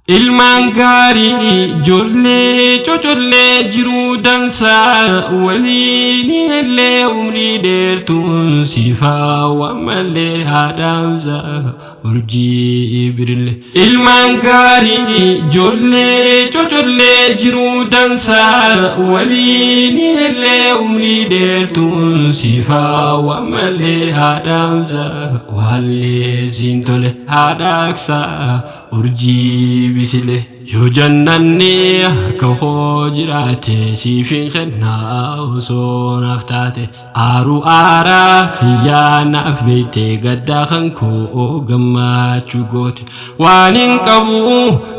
Ilmaan gaarii ijoollee cocollee jiruu dansaa waliin illee umrii dheertuun sifaa malee haadhaamsa urjii birille. Ilmaan gaarii ijoollee cocollee jiruu dansaa waliin illee umrii dheertuun sifaa malee haadhaamsa waallee siin tole haadhaaksaa. Urjii bisile yoo jannanni harka koo jiraate siifin kennaa osoo naaf taate aaruu aaraa hiyyaa naaf beekte gaddaa kan koo gammachuu goote waan hin qabu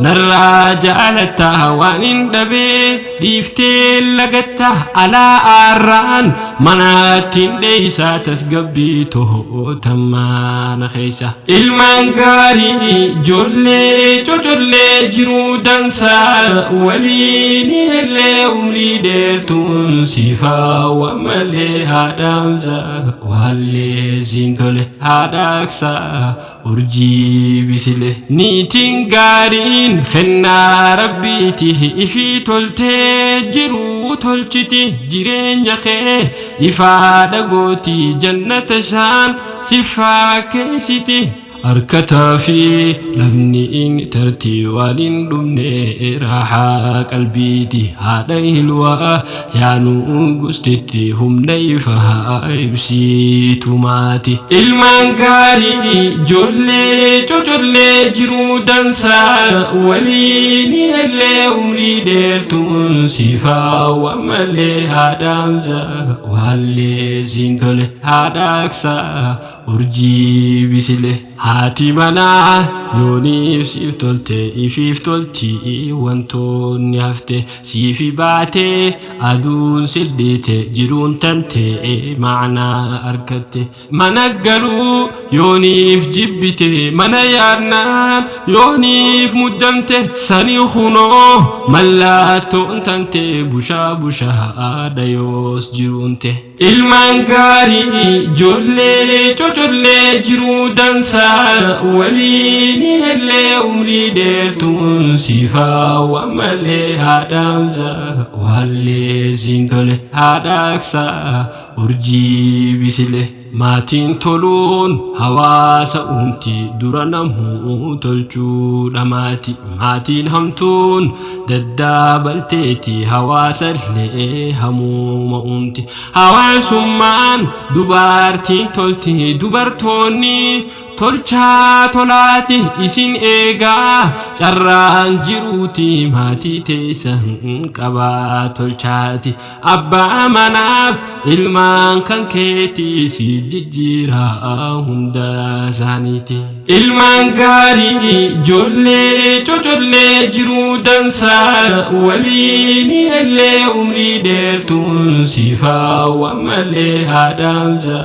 narraa jaalatta waan hin dhabee dhiiftee lagatta alaa aarraan manaatti hin dheeysaa tasgabbii to'otammaana keessa. Ilmaan gaarii ijoollee cocollee jiruu dansaa waliin illee umrii dheertuun sifaa malee haadhaamsa waallee siin tole haadhaaksaa urjii bisile. Niitiin gaariin kennaa rabbiiti ifii toltee jiruu tolchiti jireenya kee ifaadha gooti jannata shaan sifaa keessiti. Harkataa fi lafni inni tartii waan hin dhumne raaxaa qalbiiti haadha hilwaa yaanuu gustitti humna ifaa ibsitu maati. Ilmaan gaarii ijoollee cocollee jiruu dansaa waliin illee umrii dheertuun sifaa malee haadhaamsa waallee siin tole haadhaaksaa urjii bisile. Haati manaa yooniif siif tolte ifiif tolti wantoonni hafte siifi baatee aduun sildhiite jiruun tante ma'anaa argatte. Mana galuu yooniif jibbite mana yaadnaan yooniif muddamte sani kunoo mallattoon tante bushaa bushaa dhayoos jiruunte. Ilmaan gaarii ijoollee cocollee jiruu dansaa waliin illee umrii dheertuun sifaa malee haadhaamsa waallee siin tole haadhaaksaa urjii bisile. Maatiin toluun hawaasa uumti dura namuu tolchuudha maati. Maatiin hamtuun daddaabalteeti hawaasa illee hamuuma uumti. Hawaasummaan dubartiin tolti dubartoonni tolchaa tolaati isin eegaa carraan jiruuti maatii teessan qabaa tolchaati. Abbaa manaaf ilmaan kan keetii si jijjiiraa hunda isaaniiti. Ilmaan gaarii ijoollee cocollee jiruu dansaa waliin illee umrii dheertuun sifaa malee haadhaamsa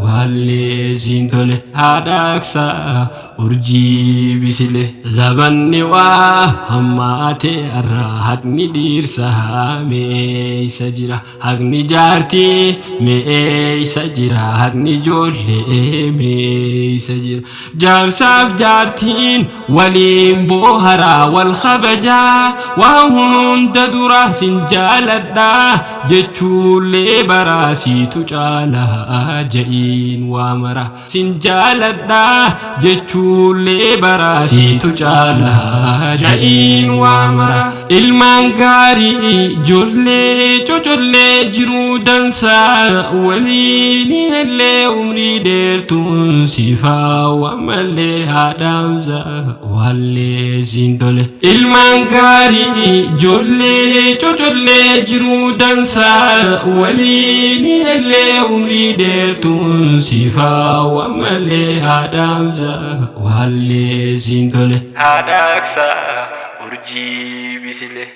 waallee siin tole haadhaaksaa urjii bisile. Zabanni waa hammaate irraa haqni dhiirsaa meeysa jira haqni jaartii meeysa jira haqni ijoollee meeysa jira. Jaarsaaf jaartiin waliin booharaa wal kabajaa waa hunda dura sin jaaladhaa jechuullee baraa siitu caalaa ja'iin waa mara sin jaaladhaa jechuullee baraa siitu caalaa ja'iin waa mara. Ilmaan gaarii ijoollee cocollee jiruu dansaa waliin illee umrii dheertuun sifaa malee haadhaamsa waallee siin tole. Ilmaan gaarii ijoollee cocollee jiruu dansaa waliin illee umrii dheertuun sifaa malee haadhaamsa waallee siin tole. Haadhaaksaa urjii bisile.